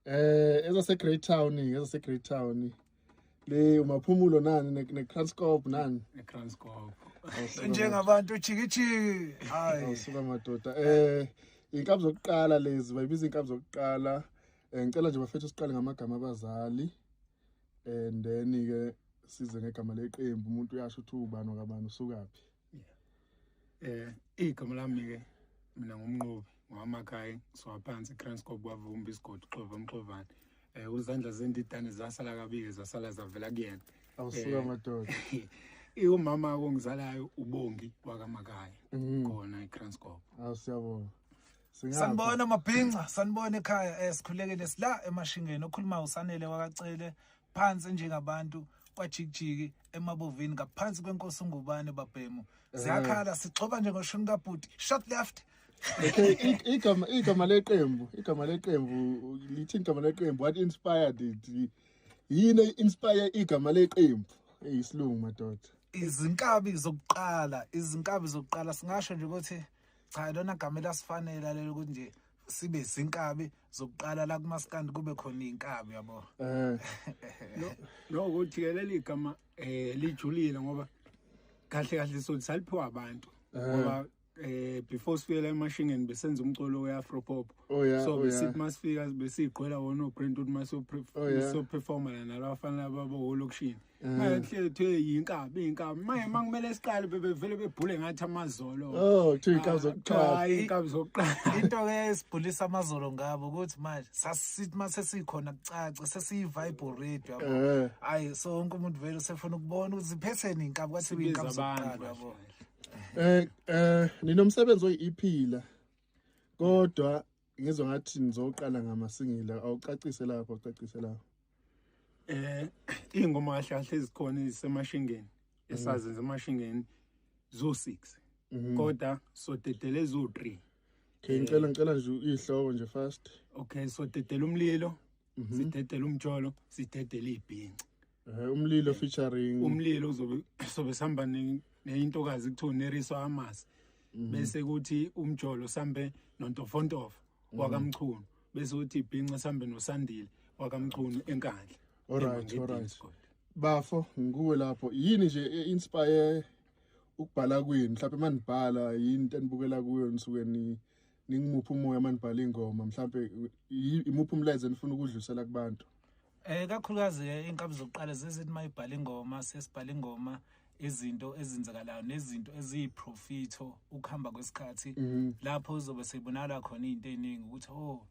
Ezase Great Town, ezase Great Town. Le umaphumulo nani ne Kranskop nani? eKranskop. Njengabantu jikijiki. Hayi. Awusuka madoda. Inkabi zokuqala lezi, bayibiza inkabi zokuqala. Ngicela nje bafethu siqale ngamagama abazali. And then ke size ngegama leqembu, umuntu uyasho ukuthi ubani wakabani, usukaphi. Igama lami ke mina ngumnqobi ngwamakhaya, ngisuka phansi eKranskop, kwaVumba isigodi, Xova Mxovane. Uzandla zendidane zasala kabike, zasala zavela kuyena. Awusuka madoda. Umama ongizalayo uBongi wakaMakhaya khona eKranskop. Awusiyabonga. Singapha. Sanibona mabhinca, sanibona ekhaya, sikhulekele sila emashingeni. Okhuluma uSanele wakaCele, phansi njengabantu kwajikijiki emabovini, ngaphansi kwenkosi uNgubane babhemu. Ziyakhala, sixoba nje ngoshuni kabhuti. Shot left. Okay, igama leqembu lithi, igama leqembu, what inspired it? Yini inspire igama leqembu? Eyisilungu madoda. Izinkabi zokuqala, izinkabi zokuqala, singasho nje ukuthi cha, lona gama elasifanele lelo, ukuthi nje sibe izinkabi zokuqala la kumaskandi, kube khona inkabi, yabo. No, ukuthi ke leli gama lijulile, ngoba kahle kahle sothi saliphiwa abantu, ngoba before sifike la emashingeni besenza umculo we-afro pop. So besithi masifika besigqwela wona obrand ukuthi maso so performa la nalabafana laba bolokishini, manje hlezi kuthiwe yinkabi, inkabi. Manje makumele siqale bebevele bebhule ngathi amazolo. Oh, kuthiwa inkabi zokuqala. Hayi, inkabi zokuqala. Into ke esibhulisa amazolo ngabo ukuthi manje sasithi mase sikhona kucace sesiyi-vibe already, yabo. Hayi, so wonke umuntu vele usefuna ukubona ukuthi ziphetheni inkabi, kwathi Sibiza inkabi abantu zokuqala, yabo. kahle. Ninomsebenzi oyi-EP la. Kodwa ngizwa ngathi nizoqala ngamasingila, awucacise lapho, awucacise lapho. Ingoma kahle kahle ezikhona ezisemashingeni, esazenza emashingeni, zo 6, kodwa sodedele zo 3. Okay, ngicela nje ihloko nje fast. Okay, sodedela umlilo, sidedela umjolo, sidedela ibhinci. Umlilo featuring? Umlilo uzobe sobe sihamba neyintokazi kuthiwa Neriso Amasi, bese kuthi umjolo sambe noNtofontofo wakaMchunu, bese kuthi ibhinca sambe noSandile wakaMchunu eNkandla. Alright. Bafo, ngikuwe lapho. Yini nje inspire ukubhala kwenu? Mhlawumbe manibhala yini into enibukela kuyo, nisuke ni ningimuphi umoya manibhala ingoma? Mhlawumbe imuphi umlayezo enifuna ukudlulisela kubantu? Kakhulukazi ke inkabi zokuqala zezithi mayibhala ingoma, sesibhala ingoma izinto ezenzakalayo nezinto eziyiprofitho ukuhamba kwesikhathi, lapho uzobe seyibonakala khona izinto eziningi ukuthi oh.